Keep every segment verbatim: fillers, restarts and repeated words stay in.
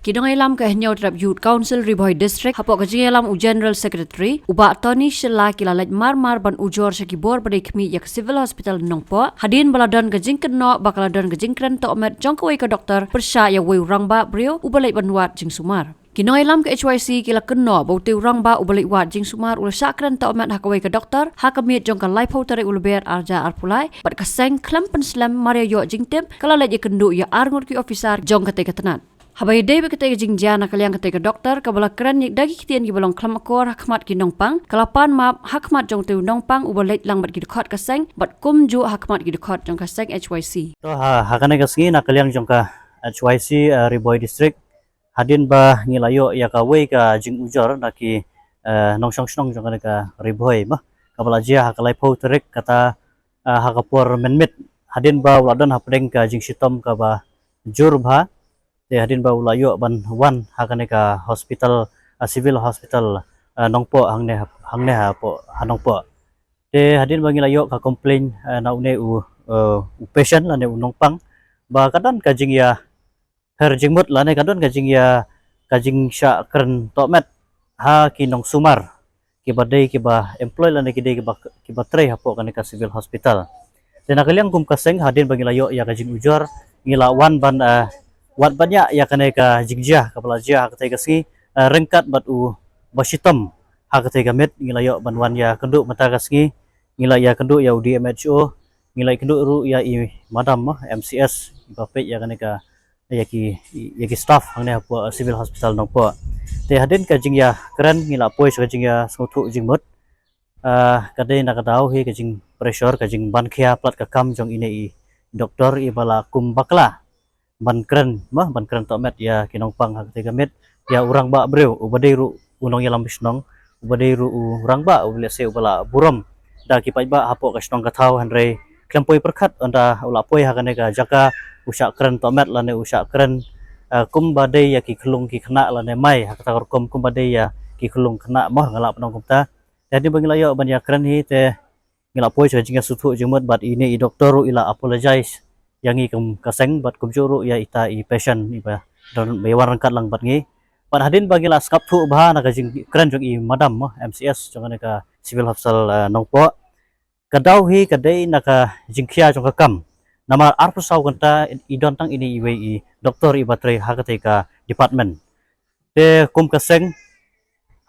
Ki nongïalam ka Hynñiewtrep Youth Council Ri Bhoi District, hapoh ka jingïalam u General Secretary u Bah Tony Shylla, ki la leit marmar ban ujor sha ki bor ba dei khmih ïa ka Civil Hospital Nongpoh, hadien ba la don ka jingkynnoh ba ka la don ka jingkren tohmet jong kawei ka doktor pyrshah ïa uwei u rangbah briew uba leit ban wad jingsumar. Ki nongïalam ka H Y C ki la kynnoh ba utei u rangbah uba leit wad jingsumar u la shah kren tohmet ha kawei ka doktor ha ka miet jong ka laiphew tarik u Lber arhajar arphew lai, bad ka seng khlem pynslem mar ïa ïoh jingtip ka la leit ïakynduh ïa arngut ki officer jong katei ka tnat. Haba ïadei bad katei ka jingjia, na ka liang katei ka doktor kaba la kren ïa da ki ktien kiba long khlem akor ha khmat ki nongpang, ka la pan map ha khmat jong utei u nongpang uba leit lang bad ki dkhot ka seng bad kumjuh ha khmat ki dkhot jong ka seng H Y C. To ha, ha kane ka sngi na ka liang jong ka H Y C, eh, Ri Bhoi District, hadien ba ngi la ïoh ïa kawei ka jingujor na ki, eh, nongshong shnong jong kane ka Ri Bhoi, ma, kaba la jia ha ka laiphew tarik, kata, eh, ha ka por mynmiet, hadien ba u la don hapdeng ka jingshitom kaba jur bha, te hadien ba u la ïoh ban wan ha kane ka hospital, eh, Civil Hospital, eh, Nongpoh, hangne ha, hangne hapoh ha Nongpoh. Te hadien ba ngi la ïoh ka complain, eh, na une u, eh, u patient lane u nongpang, ba ka don ka jingïa her jingmut lane ka don ka jingïa, ka jingshah kren tohmet ha ki nongsumar kiba dei kiba employ lane ki dei kiba, kiba trei hapoh kane ka Civil Hospital. Te na ka liang kum ka seng, hadien ba ngi la ïoh ïa ka jingujor, ngi la wan ban, eh, wad ban ïa, ïa kane ka jingjia kaba la jia ha katei ka sngi, eh, ryngkat bad uba shitom ha katei ka miet. Ngi la ïoh ban wan ïakynduh mynta ka sngi, ngi la ïakynduh ïa u D M H O, ngi la ïakynduh ruh ïa i madam, ma, M C S, iba peit ïa kane ka, ïa ki, ïa ki staff hangne hapoh, eh, Civil Hospital Nongpoh. Te hadien ka jingïakren ngi la poi sha ka jingïasngewthuh jingmut. Ah, ka dei na ka daw hi ka jingpressure, ka jingbankhia palat ka kam jong ine i doktor iba la kum bakla ban kren, ma, ban kren tohmet ïa ki nongpang ha katei ka miet, ïa u rangbah briew uba dei ruh u nongïalam shnong, uba dei ruh u rangbah uba lehse uba la burom da ki paidbah hapoh ka shnong ka thaw, hynrei khlem poi pyrkhat, ynda u la poi ha kane ka jaka u shah kren tohmet lane u shah kren, eh, kumba dei ïa ki khyllung ki khynnah lane mai, ha kata ka rukom kumba dei ïa ki khyllung khynnah, ma, nga lah ban ong kumta. Te hadien ba ngi la ïoh ban ïakren hi, te ngi la poi sha ka jingïasngewthuh jingmut bad ine i doktor ruh i la apologize ïa ngi kum ka seng bad kumjuh ruh ïa ita i patient iba don, ba ïa wan ryngkat lang bad ngi. Bad hadien ba ngi la sngap thuh bha na ka jingkren jong i madam, ma, M C S jong kane ka Civil Hospital, eh, Nongpoh, ka daw hi ka dei na ka jingkhia jong ka kam. Namar arphew saw kynta i don tang ine iwei i doktor iba trei ha katei ka department. Te kum ka seng,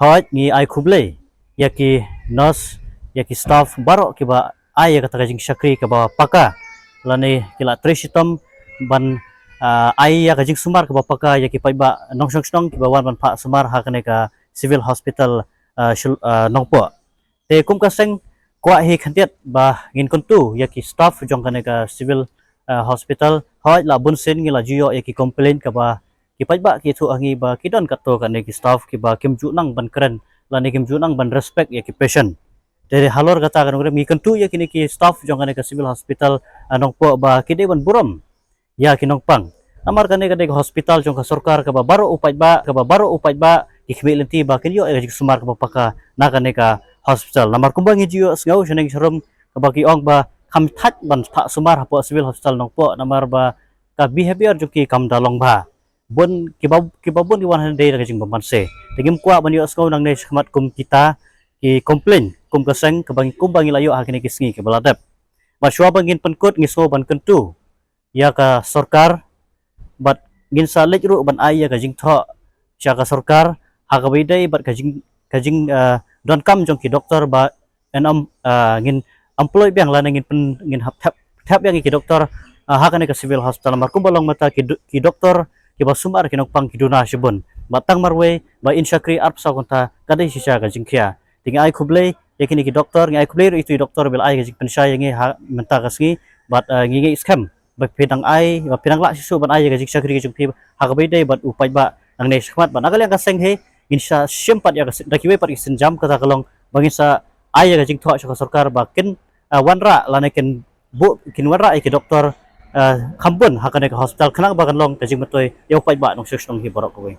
hooid, ngi ai khublei ïa ki nurse, ïa ki staff baroh kiba ai ïa kata ka jingshakri kaba paka lane ki la trei shitom ban, ah, ai ïa ka jingsumar kaba paka ïa ki paidbah nongshong shnong kiba wan ban phah sumar ha kane ka Civil Hospital, ah, Shil-, ah, Nongpoh. Te kum ka seng, kwah hi khyndiat ba ngin kyntu ïa ki staff jong kane ka Civil, eh, Hospital. Hooid, la bun sien ngi la ju ïoh ïa ki complain kaba ki paidbah ki ïathuh ha ngi ba ki don katto katne ki staff kiba kim ju nang ban kren lane kim ju nang ban respect ïa ki patient. Te halor kata ka nongrim ngi kyntu ïa kine ki staff jong kane ka Civil Hospital, eh, Nongpoh ba ki dei ban burom ïa ki nongpang. Namar kane ka dei ka hospital jong ka sorkar kaba baroh u paidbah, kaba baroh u paidbah ki khmih lynti ba kin ïoh ïa ka jingsumar kaba paka na kane ka hospital. Namar kumba ngi ju ïohsngew shaneng sharum kaba ki ong ba kham thait ban phah sumar hapoh Civil Hospital Nongpoh namar ba ka behavior jong ki kam da long bha. Bun kiba, kiba bun ki wan hangne dei da ka jingbymman se. Te ngim kwah ban ïohsngew nangne shakhmat kum kita ki complain kum ka seng kaba ngi, kumba ngi la ïoh ha kine ki sngi kiba la dep. Bad shuwa ba ngin pynkut ngi sngew ban kyntu ïa ka sorkar, bad ngin sa leit ruh ban ai ïa ka jingthoh sha ka sorkar ha kaba ïadei bad ka jing, ka jing, eh, donkam jong ki doktor ba ngin ym, eh, ngin employ biang lane ngin pyn, ngin hap thep, thep biang ïa ki doktor, eh, ha kane ka Civil Hospital. Namar kumba long mynta ki do-, ki doktor kiba sumar ki nongpang ki duna shibun. Bad tang marwei ba in shakri arphew saw kynta ka dei shisha ka jingkhia. Te ngi ai khublei ïa kine ki doktor, ngi ai khublei ruh ïa itu i doktor ba la ai ka jingpynshai ïa ngi ha mynta ka sngi, bad, eh, ngi ngeit skhem ba phi dang ai, ba phi dang lah shisha ban ai ïa ka jingshakri ka jong phi ha kaba ïadei bad u paidbah nangne shakhmat. Bad na ka liang ka seng hi ngin sa shim pat ïa ka si-, da kiwei pat ki sienjam, kata ka long ba ngin sa ai ïa ka jingthoh sha ka sorkar ba kin, eh, wanrah lane kin buh, kin wanrah ïa ki doktor, eh, kham bun ha kane ka hospital khnang ba kan long ka jingmyntoi ïa u paidbah nongshong shnong hi baroh kawei.